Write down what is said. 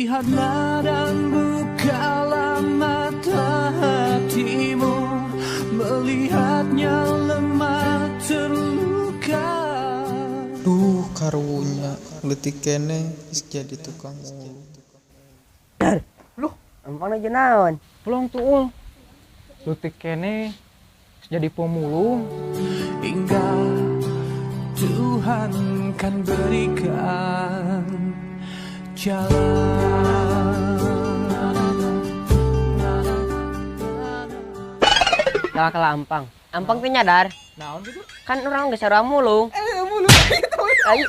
Lihatlah dan bukalah mata hatimu, melihatnya lemah terluka. Duh karunya leutik keneh geus jadi tukang mulung. Dar. Loh, Ampang aja naon? Pelong tuul. Leutik keneh geus jadi pemulung. Hingga Tuhan kan berikan jalan. Kalah kalah ampang. Ampang teh nyadar. Naon gitu? Kan orang geus sarua mulung. Mulung gitu. Ayo.